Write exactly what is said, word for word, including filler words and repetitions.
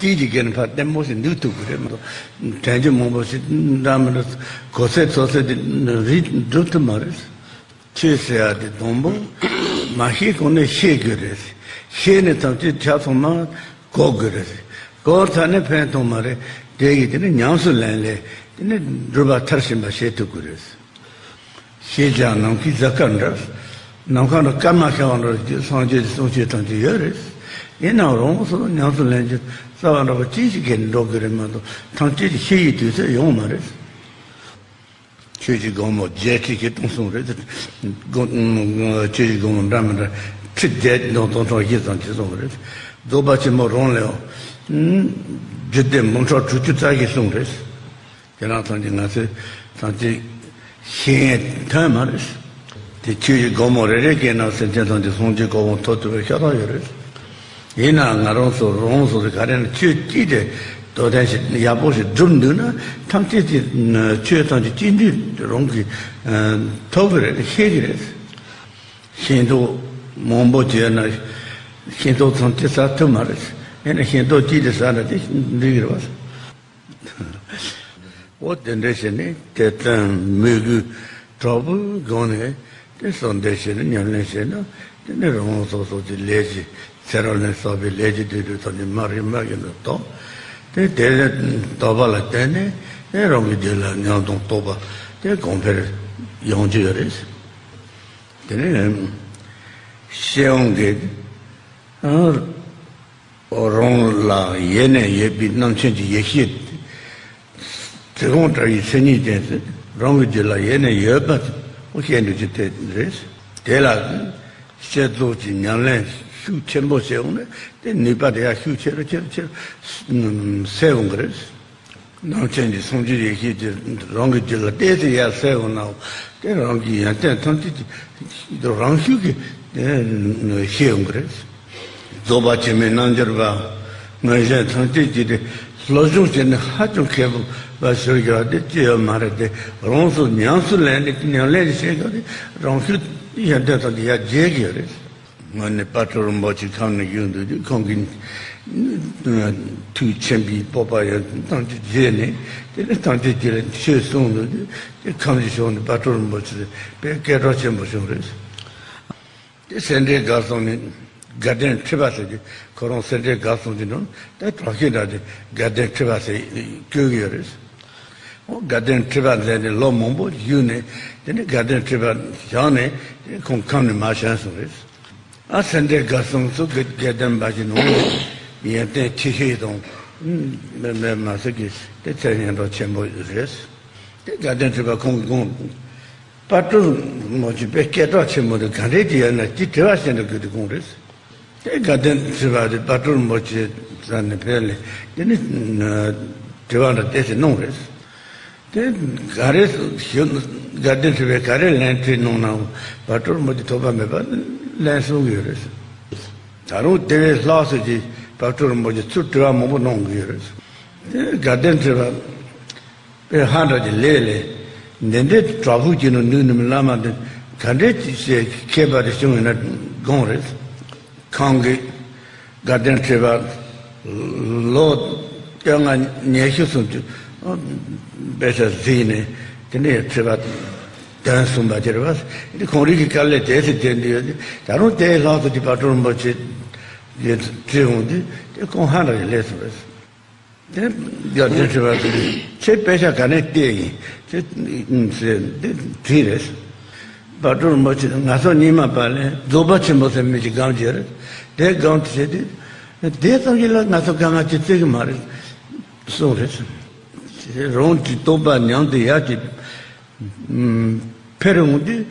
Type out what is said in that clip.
ཤེས་ཀྱི་སྒེར་ཕར་བརྟན་པོ་ཞིག་འདུག་ཐུབ་ཀྱི་རེད་མ་གཏོགས། དྲན་རྒྱུ་མང་པོ་ཞིག་འདྲ་མི་འདྲ་གོ་ཚད་ཚོད་ཚད་དེ་རིག་སྒྲུབ་ཐུབ་མ་རེད། ཆོས་ཟེར་ཡ་དེ་དང་པོ་མ་ཤེས་གོང་ནས་ཤེས་དགོས་རེད། ཤེས་ནས་ཐམས་ཅད་ཆ་ཚང་མ་གོ་དགོས་རེད། གོ་ཚར་ནས་ཕན་ཐོགས་མ་རེད། དེ་ཡིས་དེ་ནི་ཉམས་སུ་ལེན་ལས་དེ་ནི་སྒྲུབ་པ་མཐར་ཕྱིན་པ་བྱེད་ཐུབ་དགོས་རེད། ཤེས་བྱ་ནམ་མཁའི་གཟའ་སྐར་འདྲ། ནམ་མཁའ་ལ་སྐར་མ་ཤར་བ་འདྲ་སངས་རྒྱས་ཀྱི་གསུང་ཆོས་ཐམས་ཅད་ཡོད་རེད། ཡིན་ནའང་རང་སོ་སོ་ཉམས་སུ་ལེན་རྒྱུ་རྩ་བ་འདྲ་པོ་ཅི་ཞིག་གིས་འགྲོ་དགོས་རེད་མ་གཏོགས་ཐམས་ཅད་ཀྱི་ཤེས་ཡི་དུས་ཚོད་ཡོང་མ་རེད། ཆོས་ཀྱི་སྒོ་མོ་བརྒྱད་ཁྲི་བཞི་སྟོང་གསུངས་རེད། སྒོ་ཆོས་ཀྱི་སྒོ་མོ་འདྲ་མི་འདྲ་ཁྲི་བརྒྱད་སྟོང་སྟོང་ཕྲག་བཞི་ཙམ་ཅིག་གསུངས་རེད། རྫོགས་པ་ཆེན་པོ་རང་ལའང་རྒྱུད་སྡེ་འབུམ་ཕྲག་དྲུག་ཅུ་རྩ་བཞི་གསུངས་རེད། ཁྱེད་རང་ཐམས་ཅད་ང་ཚོས་ཐམས་ཅད་ཤེས་ཡོན་ཐོན་མ་རེད། དེ་ཆོས་ཀྱི་སྒོ་མོ་རེ་རེ་གི་ནང་སེམས་ཅན་ཐམས་ཅད་སངས་རྒྱས་གོ་འཕང་ཐོབ་ཐུབ་པའི་ཤ་སྟག་ཡོད་རེད། ཡིན་ནའང་ང་རང་ཚོ་རང་སོ་སོ་ག་རེ་ན་ཆོས་གཅིག་དེ་དོ་དན་ཞིག་ཡག་པོ་ཞིག་སྒྲུབ་འདུག་ན་ཐམས་ཅད་ཀྱི་ཆོས་ཐམས་ཅད་གཅིག་འདུས་རང་གིས་ཐོབ་ཀྱི་རེད། ཤེས་ཀྱི་རེད། ཤེས་རྟོགས་མང་པོ་བྱས་ན་ཤེས་རྟོགས་ཐམས་ཅད་ཟ་ཐུབ་མ་རེད། ཡིན་ན་ཤེས་རྟོགས་གཅིག་དེ་ཟ་ན་དེ་འགྲིག་གི་རེད་བ། འོ་དེ་འདྲ་བྱས་ནས་དད་བརྩོན་མོས་གུས་དྲག་པོའི་སྒོ་ནས་དེ་གསོལ་འདེབས་བྱས་ནས་ཉམས་ལེན་བྱས་ན་དེ་ནི་རང་སོ་སོ་གྱི་ལས་ཀྱི་ཚེ་རབས་ལ་སོགས་པའི་ལས་ཀྱི་སྡིག་སྒྲིབ་ཐམས་ཅད་མར་གྱི་མར་གྱི་ནང་དོག་དེ་དེ་དོགས་པ་ལ་བརྟེན་ནས་དེ་རང་གི་རྒྱུད་ལ་ཉམས་དང་རྟོགས་པ་དེ་གོང་འཕེལ་ཡོང་རྒྱུ་ཡོད་རེད། དེ་ནས་ཤེར་དབང་གིས་རང་ལ་ཡེ་ནས་ཡོད་པའི་རྣམ་མཁྱེན་གྱི་ཡེ་ཤེས་དེ། ཚེ་གང་བཀྲ་བའི་མཚན་ཉིད་ཅན་ཟེར་རང་གི་རྒྱུད་ལ་ཡེ་ནས་ཡོད་པ་དེ་ཤེས་འགྲོ་རྒྱུ་དེ་རེད། དེ་ལ་བསྐྱེད་རྫོགས་ཀྱི་ཉམས་ལེན་ཤུགས་ཆེན་པོ་བྱས་འོང་ན་དེ་ནུས་པ་དེ་ཡང་ཤུགས་ཆེ་རུ་ཆེ་རུ་ཆེ་རུ་སད་འོང་གི་རེད། རྣམ་མཁྱེན་གྱི་སངས་རྒྱས་ཡེ་ཤེས་ཀྱིས་རང་གི་རྒྱུད་ལ་གཏད་དེ་ཡར་སད་འོང་ན་དེ་རང་གི་ཡོན་ཏན་ཐམས་ཅད་ཀྱི་རང་ཤུགས་ཀྱིས་ཤེས་འོང་གི་རེད། རྫོགས་པ་ཆེན་པོའི་རྣལ་འབྱོར་པ་མངོན་ཞེན་ཐམས་ཅད་ཀྱིས་དེ་སློབ་སྦྱོང་བྱས་ནས་ཧ་ཅང་མཁས་པོ་བ་ཟེར་རྒྱུ་བ་དེ་ཅི་ཡོད་མ་རེད་དེ། རང་སོ་ཉམས་སུ་ལེན་ནས་ཉམས་ལེན་བྱེད་སྐབས་དེ་རང་ཤུགས་ཡོན་ཏན་ཐམས་ཅད་ཡར་རྒྱས་ཀྱི་ཡོད་རེད། སྔོན་ནས་དཔལ་སྤྲུལ་རིན་པོ་ཆེ་ཁམས་ནས་བཞུགས་འདུག་དུས་ཁོང་གིས་ཐུགས་མཁྱེན་པའི་སྤོབས་པ་ཡང་ཐམས་ཅད་རྒྱས་ནས་དེ་ནས་ཐམས་ཅད་ཀྱི་ཆོས་གསུངས་འདུག་དུས་དེ་ཁམས་ཀྱི་ཕྱོགས་ནས་དཔལ་སྤྲུལ་རིན་པོ་ཆེ་དཔེ་སྐད་གྲགས་ཆེན་པོ་བྱུང་རེད། དེ་སེ་འབྲས་དགའ་གསུམ་ནས་དགའ་ལྡན་ཁྲི་པ་ཟེར་གྱི་ཁོ་རང་སེ་འབྲས་དགའ་གསུམ་གྱི་ནང་དེ་གྲགས་ཤིང་འདྲ་དེ་དགའ་ལྡན་ཁྲི་པ་ཟེར་བཀོད་ཀྱི་ཡོད་རེད། དགའ་ལྡན་ཁྲི་པ་མཛད་ནས་ལོ་མང་པོ་བཞུགས་ནས་དེ་ནས་དགའ་ལྡན་ཁྲི་པ་བཞེངས་ནས་དེ་ཁོང་ཁམས་ནས་མར་བྱོན་སོང་རེད། ཨ་སེ་འབྲས་དགའ་གསུམ་སོགས་ཀྱི་དགའ་ལྡན་པ་ཞིག་ནང་ནས་ཡོན་ཏན་ཆེ་ཤོས་དང་མེད་མེད་མ་ཟད་ཀྱི་དེ་ཚད་སྙན་གྲགས་ཆེན་པོ་རེད། དེ་དགའ་ལྡན་ཁྲི་པ་ཁོང་གིས་དགོངས། དཔལ་སྤྲུལ་རིན་པོ་ཆེ་དཔེ་སྐད་གྲགས་ཆེན་པོ་དེ་ག་འདྲས་ཀྱི་ཡོད་ན་ཅི་དྲི་བ་བྱས་ན་དགོས་དེ་དགོངས་རེད། དེ་དགའ་ལྡན་ཁྲི་པ་དེ་དཔལ་སྤྲུལ་རིན་པོ་ཆེ་ས་ནས་ཕེབས་ནས་དེ་ནི་དྲི་བ་འདྲ་དེ་ཞིག་གནང་རེད། དེ་ག་རེ་ཞུ་དགའ་ལྡན་ཁྲི་པས་ག་རེ་ལན་དྲིས་གནང་ནའང་དཔལ་སྤྲུལ་རིན་པོ་ཆེ་ཐོགས་པ་མེད་པར་ལན་གསུང་གི་ཡོད་རེད། ད་རུང་དེ་བས་ལྷག་སོ་ཅིག་དཔལ་སྤྲུལ་རིན་པོ་ཆེ་ཚུར་དྲི་བ་མང་པོ་གནང་གི་ཡོད་རེད། དེ་དགའ་ལྡན་ཁྲི་པ་དཔེ་ཧ་འདྲ་གི་ལས་ལས། འདི་འདྲའི་བྲག་ཕུག་ཅིག་ནང་ནུས་ནུས་བླ་མ་འདི་ག་འདྲའི་ཅིག་བྱས་མཁས་པ་དེ་བྱུང་ཡོད་ན་དགོངས་རེད། ཁོང་གིས་དགའ་ལྡན་ཁྲི་པ་ལོ་བཅོ་ལྔ་ཉི་ཤུ་སུམ་ཅུ་དཔེ་ཆ་གཟིགས་ནས་དེ་ནས་ཁྲི་པ་དོན་གསུངས་པ་དེ་རེད་བ། འདི་ཁོང་རང་གི་དཀའ་ལས་དེ་ཚེ་དེ་འདི་ཡོད་དེ་ད་རུང་དེའི་ལྷག་ཏུ་དེ་དཔལ་སྤྲུལ་རིན་པོ་ཆེ་ཡིན་དྲིས་འོང་དུས་དེ་ཁོང་ཧ་འདྲ་གི་ལས་སུ་རེད། དེ་དགའ་ལྡན་ཁྲི་པ་དེ་ཁྱེད་དཔེ་ཆ་ག་ནས་བལྟས་ཡིན་ཁྱེད་ཟེར་འདི་དྲིས་རེད། དཔལ་སྤྲུལ་རིན་པོ་ཆེ་ང་ཚོ་རྙིང་མ་པ་ལས་རྫོགས་པ་ཆེན་པོ་ཟེར་མི་ཅིག་སྒང་བྱས་རེད། དེ་སྒང་དུ་བྱས་དུས་དེ་ཙམ་ཞིག་ལ་ང་ཚོ་དཀའ་ངལ་ཅིག་བརྩི་གི་མ་རེད་གསུངས་རེད། རང་གི་རྟོགས་པ་ཉམས་ཏེ་ཡར་གྱི་ཕེབས་འོང་དུས་